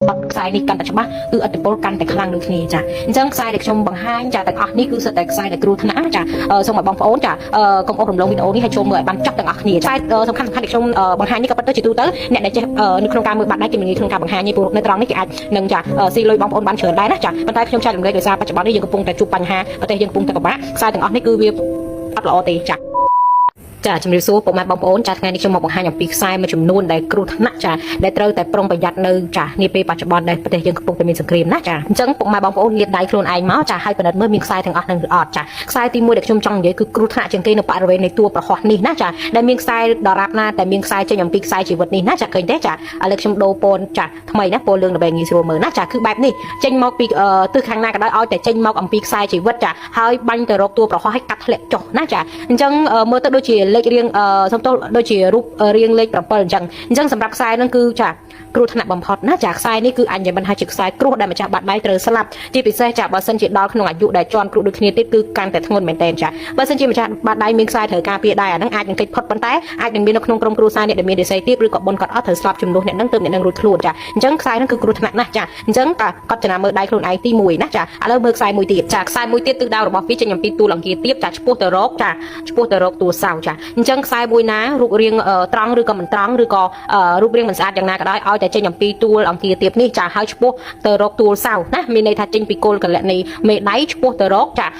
អត់ខ្សែនេះកាន់តែច្បាស់គឺឥទ្ធិពលកាន់តែខ្លាំងដូចគ្នាចាអញ្ចឹងខ្សែដែលខ្ញុំបង្ហាញចាទាំងអស់នេះគឺសុទ្ធតែខ្សែដែលគ្រោះថ្នាក់ចាសូមឲ្យបងប្អូនចាកុំអូសរំលងវីដេអូនេះឲ្យចូលមើលឲ្យបានចប់ទាំងអស់គ្នាចាសំខាន់សំខាន់ដែលខ្ញុំបង្ហាញនេះក៏ប៉ុន្តែជាទូទៅអ្នកដែលចេះនៅក្នុងការមើលបាត់ដែរគេមិនងាយក្នុងការបង្ហាញទេព្រោះនៅត្រង់នេះគេអាចនឹងចាស៊ីលុយបងប្អូនបានច្រើនដែរណាចាប៉ុន្តែខ្ញុំចែករំលែកដោយសារបច្ចុប្បន្ននេះយើងកំពុងតែជួបបញ្ហាប្រទេសយើងកំពុងតែពិបាកខ្សែទាំងអស់នេះគឺវាអត់ល្អទេចា ចាជំរាបសួរពុកម៉ែបងប្អូនចាថ្ងៃនេះខ្ញុំមកបង្ហាញអំពីខ្សែមួយចំនួនដែលគ្រោះថ្នាក់ចាដែលត្រូវតែប្រុងប្រយ័ត្ននៅចានាពេលបច្ចុប្បន្នដែលប្រទេសយើងកំពុងតែមានសង្គ្រាមណាចាអញ្ចឹងពុកម៉ែបងប្អូនលាតដៃខ្លួនឯងមកចាឲ្យពិនិត្យមើលមានខ្សែទាំងអស់នឹងឬអត់ចាខ្សែទី1ដែលខ្ញុំចង់និយាយគឺគ្រោះថ្នាក់ជាងគេនៅបរិវេណនៃតួប្រហោះនេះណាចាដែលមានខ្សែដរាបណាតែមានខ្សែចេញអំពីខ្សែជីវិតនេះណាចាឃើញទេចាឥឡូវខ្ញុំដូរពណ៌ចាថ្មីណាពណ៌លឿងដើម្បីងាយស្រួលមើលណាចាគឺបែបនេះចេញមកពីទិសខាងណាក៏ដោយឲ្យតែចេញមកអំពីខ្សែជីវិតចាហើយបាញ់ទៅរកតួប្រហោះឲ្យកាត់ធ្លាក់ចុះណាចាអញ្ចឹងមើលទៅដូចជាលេខរៀងសុំទោសដូចជារូបរាងលេខ7អញ្ចឹងអញ្ចឹងសម្រាប់ខ្សែហ្នឹងគឺចាគ្រោះថ្នាក់បំផុតណាចាខ្សែនេះគឺអញ្ញមិនថាជាខ្សែគ្រោះដែលម្ចាស់បាត់ដៃត្រូវស្លាប់ជាពិសេសចាបើសិនជាដល់ក្នុងអាយុដែលជន់គ្រោះដូចគ្នាទៀតគឺកាន់តែធ្ងន់មែនទែនចាបើសិនជាម្ចាស់បាត់ដៃមានខ្សែត្រូវការពារដែរអាហ្នឹងអាចនឹងគេចផុតប៉ុន្តែអាចនឹងមាននៅក្នុងក្រុមគ្រួសារអ្នកដែលមានរិស័យទាបឬក៏បុណ្យគាត់អត់ត្រូវស្លាប់ជំនួសអ្នកហ្នឹងទើបអ្នកហ្នឹងរួចខ្លួនចាអញ្ចឹងខ្សែហ្នឹងគឺគ្រោះថ្នាក់ណាស់ចាអញ្ចឹងតាគាត់ចំណាំមើលដៃខ្លួនឯងទី1ណាចាឥឡូវមើលខ្សែមួយទៀតចាខ្សែមួយទៀតទិសដៅរបស់វាចេញអំពីទួលអង្គាទៀបចាឆ្ពោះទៅរកចាឆ្ពោះទៅរកតួសៅចាអញ្ចឹងខ្សែមួយណារូបរាងត្រង់ឬក៏មិនត្រង់ឬក៏រូបរាងមិនស្អាតយ៉ាងណាក៏ដោយឲ្យតែចេញអំពីទួលអង្គាទៀបនេះចាហើយឆ្ពោះទៅរកទួលសៅណាមានន័យថាចេញពីគោលកលៈនៃមេដៃឆ្ពោះទៅរកចា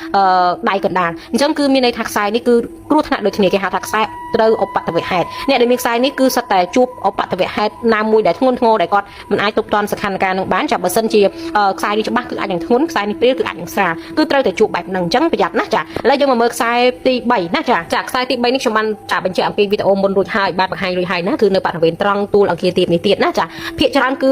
ដៃកណ្ដាលអញ្ចឹងគឺមានន័យថាខ្សែនេះគឺគ្រោះថ្នាក់ដូចគ្នាគេហៅថាខ្សែត្រូវឧបទ្ទវហេតុអ្នកដែលមានខ្សែនេះគឺសុទ្ធតែជួបឧបទ្ទវហេតុណាមួយដែលធ្ងន់ធ្ងរដែលគាត់មិនអាចទប់ទល់ស្ថានភាពនឹងបានចាបើសិនជាខ្សែនេះច្បាស់គឺអាចនឹងធ្ងន់ខ្សែនេះព្រាលគឺអាចនឹងស្រាលគឺត្រូវតែជួបបែបហ្នឹងអញ្ចឹងប្រយ័ត្នណាចាឥឡូវយើងមកមើលខ្សែទី3ណាចាចាខ្សែទី3នេះខ្ញុំបានចាបញ្ជាក់អំពីវីដេអូមុនរួចហើយបានបង្ហាញរួចហើយណាគឺនៅបរិវេណត្រង់ទួលអង្គាទៀបនេះទៀតណាចាភាគច្រើនគឺ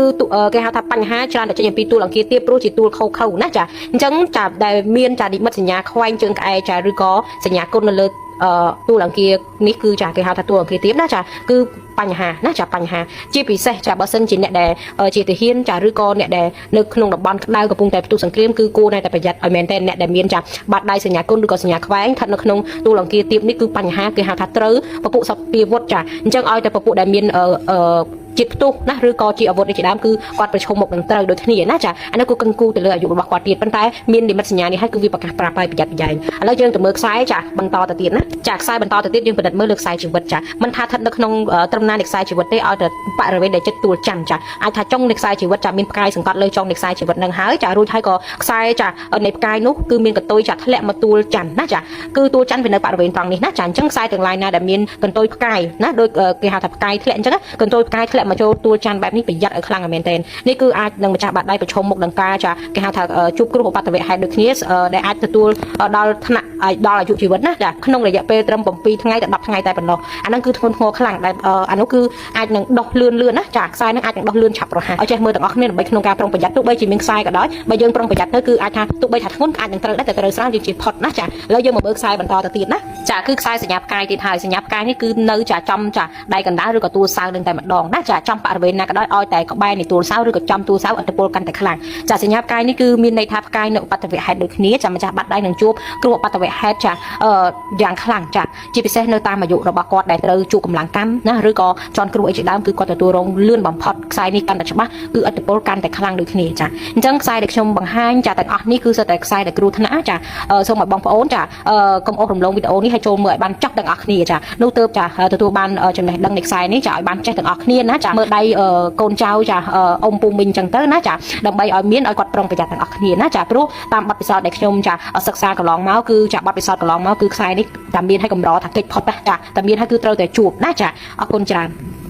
គេហៅថាបញ្ហាច្រើនតែចេញអំពីទួលអង្គាទៀបព្រោះជាទួលខូខូណាចាអញ្ចឹងចាដែលមានចានិមិត្តសញ្ញាខ្វែងជើងក្អែកចាឬក៏សញ្ញាគុណនៅលើអឺទួលអង្គានេះគឺចាគេហៅថាទួលអង្គាទៀបណាចាគឺបញ្ហាណាចាបញ្ហាជាពិសេសចាបើសិនជាអ្នកដែលជាទាហានចាឬក៏អ្នកដែលនៅក្នុងតំបន់ក្តៅកំពុងតែផ្ទុះសង្គ្រាមគឺគួរតែប្រយ័ត្នឲ្យមែនទែនអ្នកដែលមានចាបាត់ដៃសញ្ញាគុណឬក៏សញ្ញាខ្វែងស្ថិតនៅក្នុងទួលអង្គាទៀបនេះគឺបញ្ហាគេហៅថាត្រូវពពុសពាវុធចាអញ្ចឹងឲ្យតែពពុដែលមានអឺជាតិផ្ទុះណាឬក៏ជាអាវុធនេះជាដើមគឺគាត់ប្រឈមមុខនឹងត្រូវដូចគ្នាណាចាអានេះគឺកឹងគូទៅលើអាយុរបស់គាត់ទៀតប៉ុន្តែមាននិមិត្តសញ្ញានេះហើយគឺវាប្រកាសប្រាប់ឲ្យប្រយ័ត្នប្រយែងឥឡូវយើងទៅមើលខ្សែចាបន្តទៅទៀតណាចាខ្សែបន្តទៅទៀតយើងពិនិត្យមើលលើខ្សែជីវិតចាមិនថាស្ថិតនៅក្នុងត្រឹមណានៃខ្សែជីវិតទេឲ្យតែបរិវេណដែលចិត្តទួលចាំចាអាចថាចុងនៃខ្សែជីវិតចាមានផ្កាយសង្កត់លើចុងនៃខ្សែជីវិតនឹងហើយចារួចហើយក៏ខ្សែចានៃផ្កាយនោះគឺមានកន្ទុយចាធ្លាក់មកទួលច័ន្ទណាចាគឺទួលច័ន្ទវានៅបរិវេណត្រង់នេះណាចាអញ្ចឹងខ្សែទាំងឡាយណាដែលមានកន្ទុយផ្កាយណាដូចគេហៅថាផ្កាយធ្លាក់អញ្ចឹងកន្ទុយផ្កាយធ្លាក់មកចូលទួលច័ន្ទបែបនេះប្រយ័ត្នឲ្យខ្លាំងឲ្យមែនទែននេះគឺអាចនឹងម្ចាស់បាតដៃប្រឈមមុខនឹងការចាគេហៅថាជួបគ្រោះឧបទ្ទវហេតុដូចគ្នាដែលអាចទទួលដល់ថ្នាក់ដល់អាយុជីវិតណាចាក្នុងរយៈពេលត្រឹម7ថ្ងៃទៅ10ថ្ងៃតែប៉ុណ្ណោះអាហ្នឹងគឺធ្ងន់ធ្ងរខ្លាំងដែលអានោះគឺអាចនឹងដោះលឿនលឿនណាចាខ្សែហ្នឹងអាចនឹងដោះលឿនឆាប់រហ័សឲ្យចេះមើលទាំងអស់គ្នាដើម្បីក្នុងការប្រុងប្រយ័ត្នទោះបីជាមានខ្សែក៏ដោយបើយើងប្រុងប្រយ័ត្នទៅគឺអាចថាទោះបីថាធ្ងន់អាចនឹងត្រូវដែរតែត្រូវស្រាលយើងជិះផុតណាចាឥឡូវយើងមកមើលខ្សែបន្តទៅទៀតណាចាគឺខ្សែសញ្ញាផ្កាយទៀតហើយសញ្ញាផ្កាយនេះគឺនៅចាចំចាដៃកណ្ដាលឬក៏ទួលសៅនឹងតែម្ដងណាចាចំបរិវេណណាក៏ដោយឲ្យតែក្បែរនៃទួលសៅឬក៏ចំទួលសៅឥទ្ធិពលកាន់តែខ្លាំងចាសញ្ញាផ្កាយនេះគឺមានន័យថាផ្កាយនៅឧបទ្ទវហេតុដូចគ្នាចាម្ចាស់បាត់ដៃនឹងជួបគ្រោះឧបទ្ទវហេតុចាយ៉ាងខ្លាំងចាជាពិសេសនៅតាមអាយុរបស់គាត់ដែលត្រូវជួបកម្លាំងកម្មណាឬក៏ជន់គ្រោះអីជាដើមគឺគាត់ទទួលរងលឿនបំផុតខ្សែនេះកាន់តែច្បាស់គឺឥទ្ធិពលកាន់តែខ្លាំងដូចគ្នាចាអញ្ចឹងខ្សែដែលខ្ញុំបង្ហាញចាទាំងអស់នេះគឺសុទ្ធតែខ្សែដែលគ្រោះថ្នាក់ចាសូមឲ្យបងប្អូនចាកុំអូសរំលងវីដេអូនេះឲ្យចូលមើលឲ្យបានចប់ទាំងអស់គ្នាចានោះទើបចាទទួលបានចំណេះដឹងនៃខ្សែនេះចាឲ្យបានចេះទាំងអស់គ្នាណាចាមើលដៃកូនចៅចាអ៊ំពូមីងចឹងទៅណាចាដើម្បីឲ្យមានឲ្យគាត់ប្រុងប្រយ័ត្នទាំងអស់គ្នាណាចាព្រោះតាមបទពិសោធន៍ដែលខ្ញុំចាសិក្សាកន្លងមកគឺចាបទពិសោធន៍កន្លងមកគឺខ្សែនេះតែមានឲ្យកម្រថាកិច្ចផុតណាចាតែមានឲ្យគឺត្រូវតែជួបណាចាអរគុណច្រើន។